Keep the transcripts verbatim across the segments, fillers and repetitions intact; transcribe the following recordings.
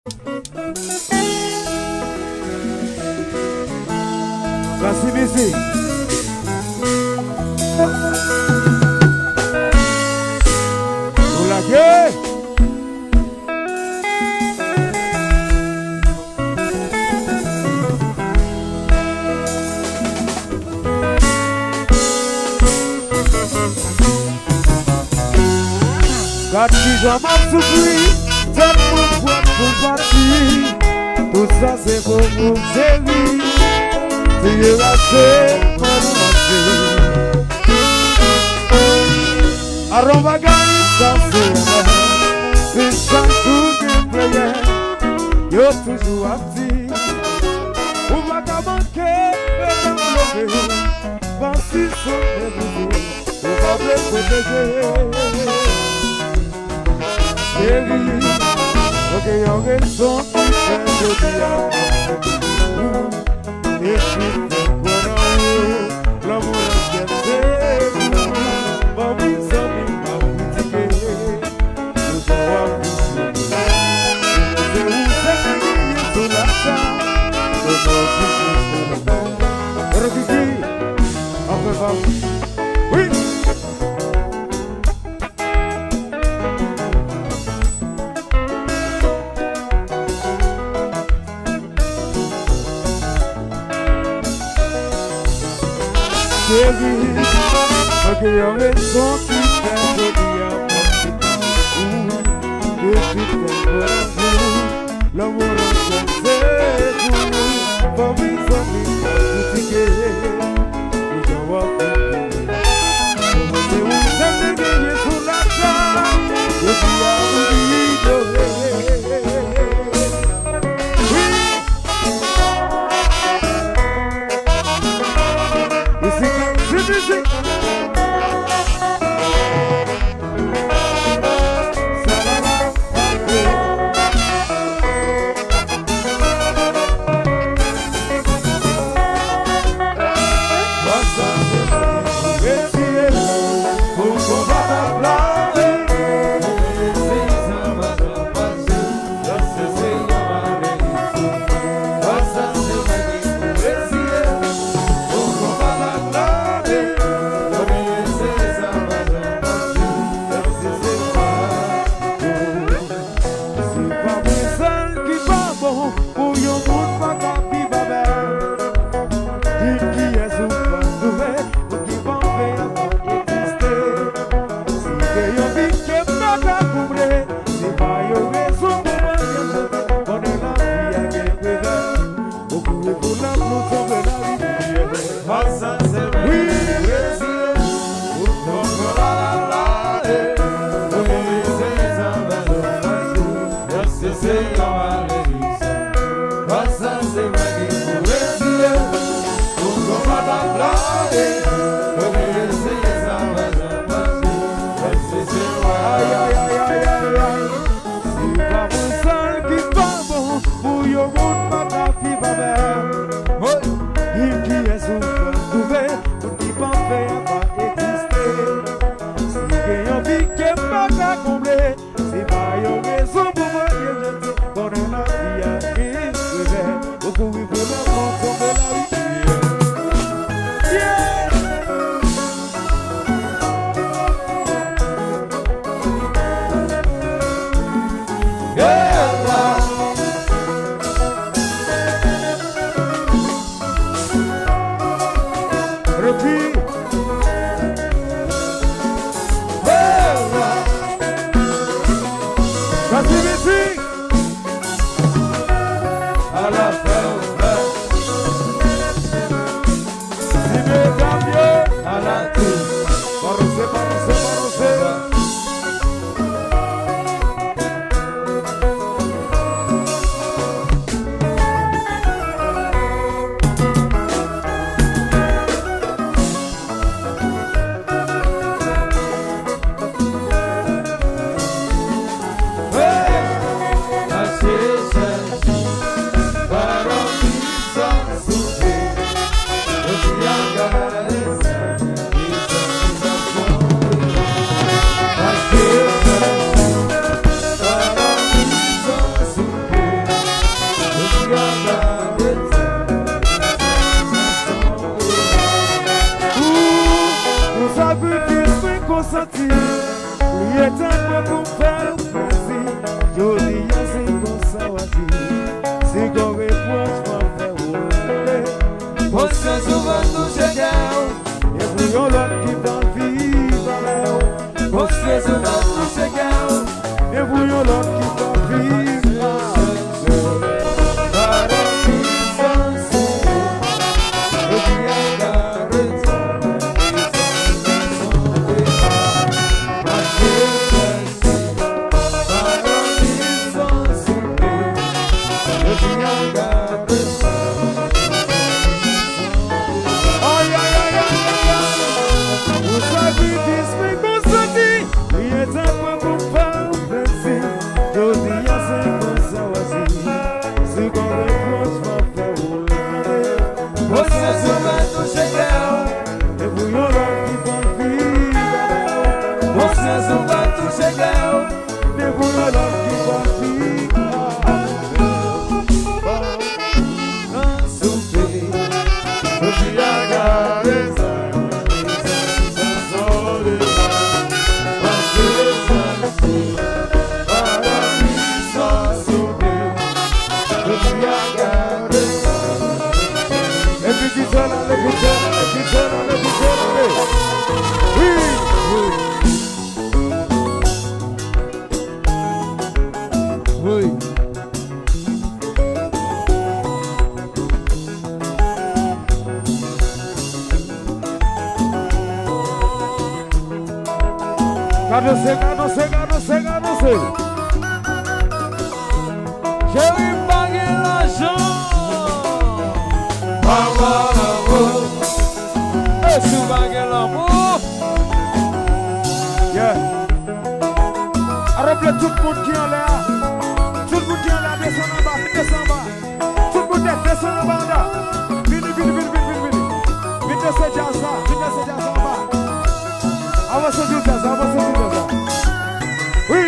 Basi mizik. Nou lage. Gad kijan m ap soufri, tèt mwen pran pou pati. Tout sa se pou moun seri. Seye rache, mwen rache. Aron bagay sa se, se sa tou gen priyè. Yo toujou ap di, ou pa ka manke, men m leve. Basi sonje pou ou pa vle pwoteje. Cheri, mwen gen yon rezon ki fè jodi a mwen fè pou ou. Epi fè kwè nan ou. Lanmou nan syèl se pou ou. Fanmi, zanmi, pa kritike. Yo jan w ap kritike. Ou panse ou sèl ki genyen sou latè. Yo jan w ap kritike. Gade Kiki. Anfen, fanmi. Wi. Cheri, mwen gen yon rezon ki fè jodi a mwen fè pou ou. Depi lè mwen wè w, lanmou nan syèl se pou ou. Fanmi, zanmi, pa kritike. Yo jan w ap kritike. Ou panse ou sèl te genyen sou latè. Yo di a ou inyore. Wi. Mizik, ti mizik. Se pa mwen sèl ki pa bon pou yon moun pa ka viv avè m. Di m kiyès ou pa twouve, moun ki pa fè a pa egziste. Si gen yon vid ke m pa ka konble, se pa yon rezon pou mwen rete konnen lavi a gen revè. Ou kouri pou lapli, ou tonbe larivyè. Wi. Ay, ay, ay, ay, ay, ay. Se pa mwen sèl ki pa bon pou yon moun pa ka viv avè m. Di m kiyès ou pa twouve, moun ki pa fè a pa egziste. Si gen yon vid ke m pa ka konble, se pa yon rezon pou mwen rete konnen lavi Ka danse, ka danse, ka danse, ka danse. Cheri m pa gen lajan. Papa lanmou. E si w pa gen lanmou. Yeah. Araple tout moun ki anlè a. Tout moun ki anlè a, desann anba, desann anba. Tout moun desann anba, anba. Vini, vini, vini, vini, vini, vini. Vin danse djaz la, vin danse djaz la anba. Avanse sou djaz la, avanse sou djaz la. Wi.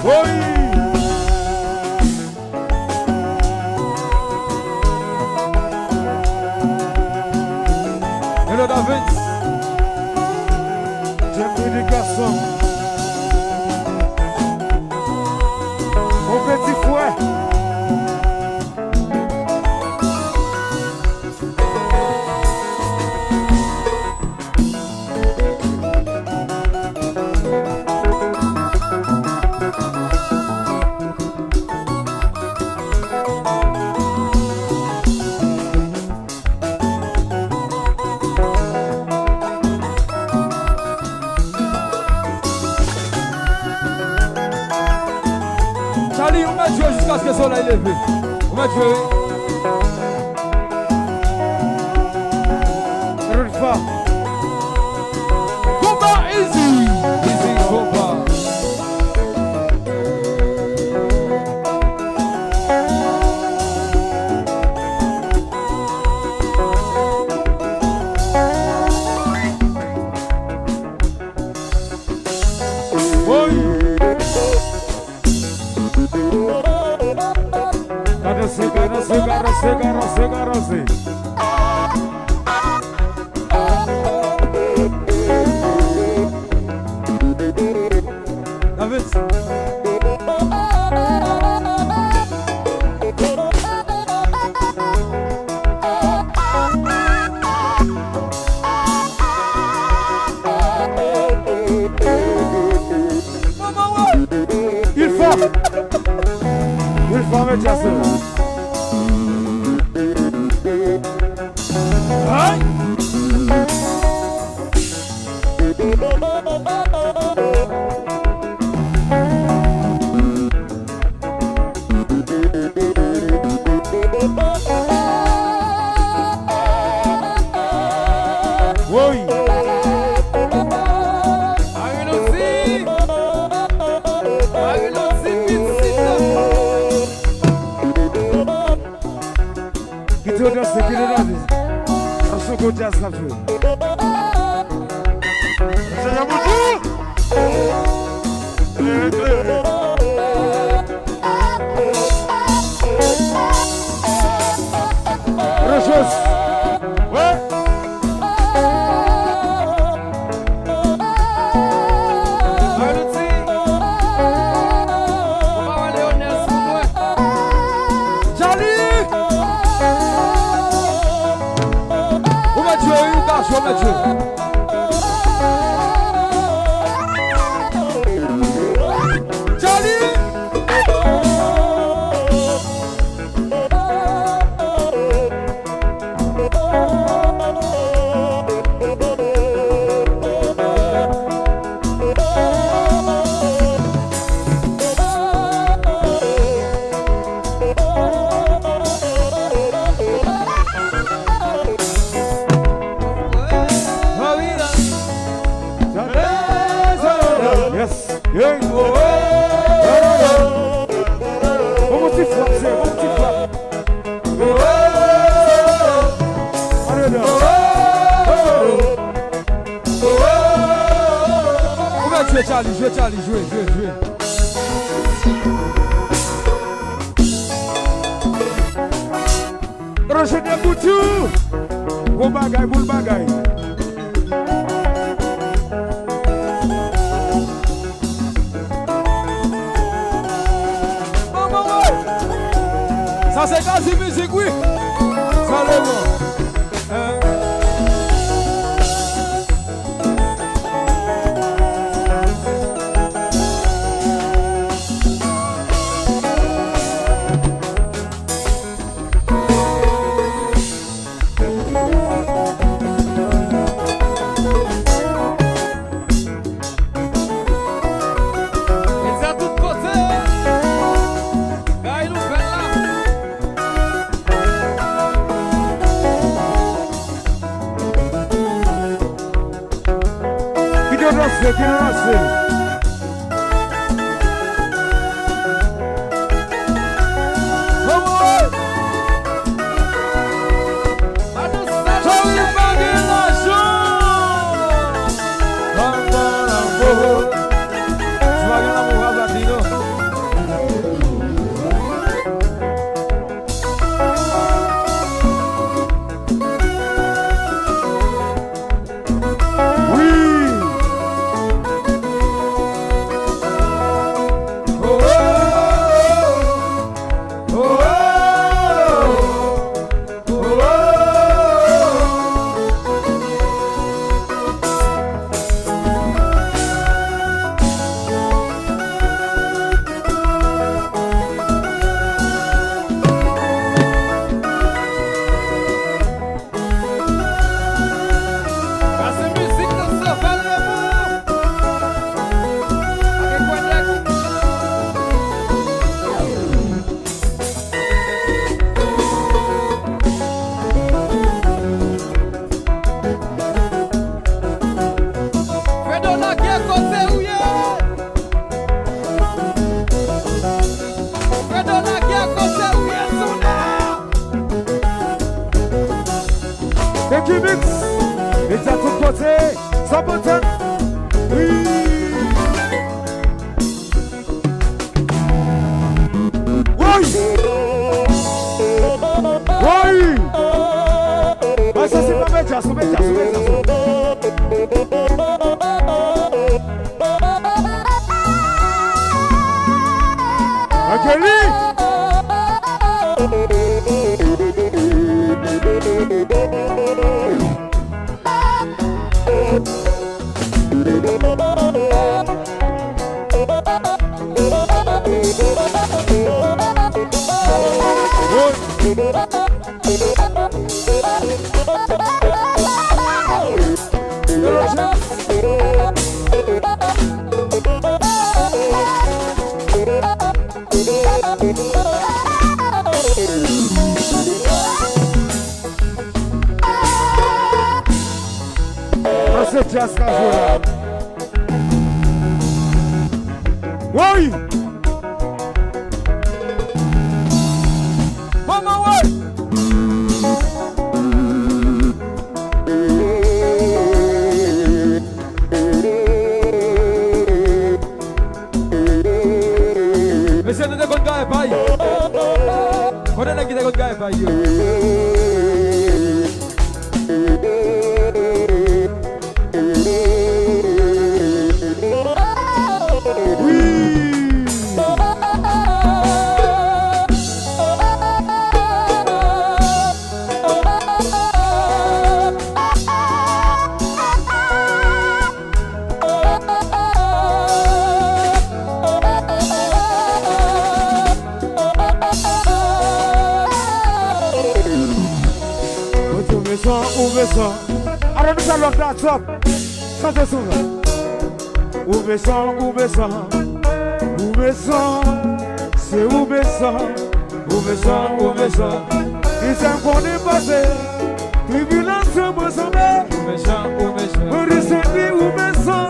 Wi. Hello, David. Jemini gason. Mon peti frè. Charly, ou mèt jwe jiskaske solèy leve. Ou mèt jwe, wi. Lòt fwa. Konba easy. Easy konba. Woy! Ka danse, ka danse, ka danse, ka danse, ka danse. David. Il faut, il faut mettre ça. Aïe. Woy! Arilozi! Arilozi, pitit! Kite yo danse, kite yo danse. Ap sou gwo djaz n ap jwe. Seyè Bondye! Rochos! Wè! Charly! Ou mèt jwe, wi, ou ka jwe, ou mèt jwe. Charly! Yes. Yeah. Bon, bon ti frap, se bon ti frap. Allez, là. Ou mèt jwe, Charly, jwe, Charly, jwe, jwe, jwe. Rochenie Couture. Bon bagay, boul bagay. Sa se Gazi Mizik, wi. Sa le bon. Lanse, ki lanse. Cheri pa gen lajan. Si pa gen lanmou, pa di non. Wi. Oh, oh, oh, oh. Pase mizik nan Saval Raymond. Ak Ekwadèk. Fredo lage kote ou ye. Fredo lage kote ou ye, Souna. Ekip Mix, medya tout kote, san pwoblèm. Wi. Woy! Woy! Bay sa se pa medya, sou medya, sou medya, sou medya. Akeli! Sa se djaz k ap jwe la. Woy! Manman woy! Mesye, nou te konn gaye pay. Kote nèg ki te konn gaye pay yo? Wi. Ou bezwen, ou bezwen. Alò, nou fè lòt la, top. Chante sou la. Ou bezwen, ou bezwen. Ou bezwen, se ou bezwen. Ou bezwen, ou bezwen. Mizè m konnen pase. Tribilasyon mwen sanble. Ou bezwen, ou bezwen. Mwen di se li ou bezwen.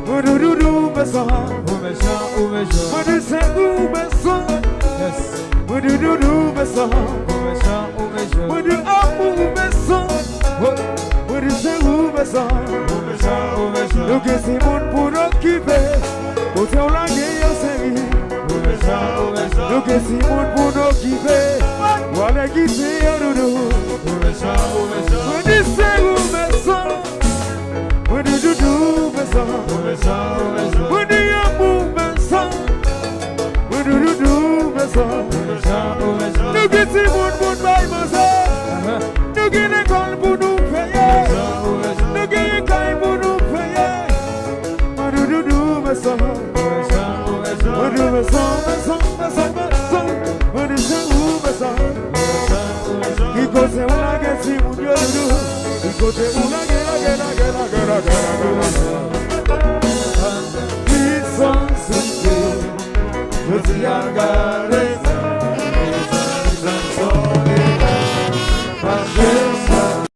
Mwen di doudou ou bezwen. Ou bezwen, ou bezwen. Mwen di se ou bezwen. Yes. Mwen di doudou ou bezwen. Ou bezwen, ou bezwen. Mwen di amou ou bezwen. Wo. Mwen di se ou bezwen. Ou bezwen, ou bezwen. Nou gen timoun pou n okipe. Kote w lage yo seri. Ou bezwen, ou bezwen. Nou gen timoun pou n okipe. W ale kite yo doudou. Ou bezwen, ou bezwen. Mwen di se ou bezwen. Mwen di doudou bezwen. Ou bezwen, ou bezwen. Mwen di amou bezwen. Mwen di doudou bezwen. Ou bezwen, ou bezwen. Nou gen timoun pou n bay manje. Ahan. Nou gen lekòl pou nou peye. Ou bezwen, ou bezwen. Nou gen kay pou nou peye. Mwen di doudou bezwen. Ou bezwen, ou bezwen. Mwen di bezwen, bezwen, bezwen, bezwen. Mwen di se ou bezwen. Ou bezwen, ou bezwen. Ki kote ou lage timoun yo doudou? Ki kote ou lage, lage, lage, lage, lage, lage? Ki sans ou fè? Jodi a gade